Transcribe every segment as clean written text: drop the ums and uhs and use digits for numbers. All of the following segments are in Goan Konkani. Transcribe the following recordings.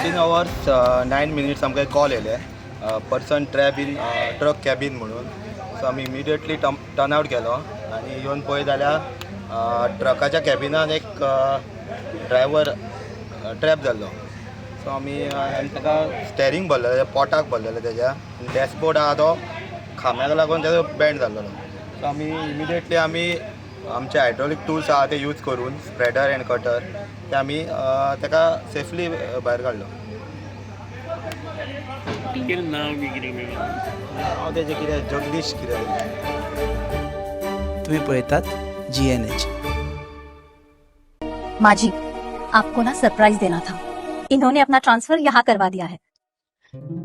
14 hours 9 minutes आमकां एक कॉल येयले, person trap in truck cabin म्हणून. सो आमी इमिडिएटली टर्न आवट केलो आनी येवन पळय जाल्यार ट्रकाच्या कॅबिनान एक ड्रायवर ट्रॅप जाल्लो. सो आमी आनी ताका स्टेरींग भरलेलें, पोटाक भरलेलें तेज्या आनी डॅशबोर्ड आहा तो खांब्याक लागून तेजो बँड जाल्लो. सो आमी इमिडिएटली आमी आमचे हायड्रोलीक टूल्स आहा ते यूज करून, स्प्रेडर एंड कटर, ते आमी ताका सेफली भायर काडलो. कितें नांव बी कितें मेळ्ळें? हांव तेजें कितें जगदीश कितें. तुम्ही पळयतात जीएनएच. माँ जी, आपको ना सरप्राइज देना था. इन्होंने अपना ट्रांसफर यहाँ करवा दिया है.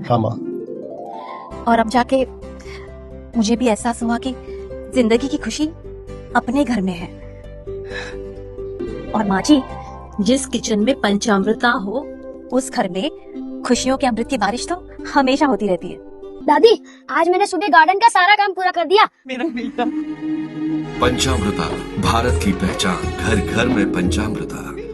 हाँ माँ. और अब जाके मुझे भी एहसास हुआ कि जिंदगी की खुशी अपने घर में है. और माँ जी, जिस किचन में पंचामृता हो, उस घर में खुशियों के अमृत की बारिश तो हमेशा होती रहती है. दादी, आज मैंने सुबह गार्डन का सारा काम पूरा कर दिया. पंचामृता, भारत की पहचान. घर घर में पंचामृता.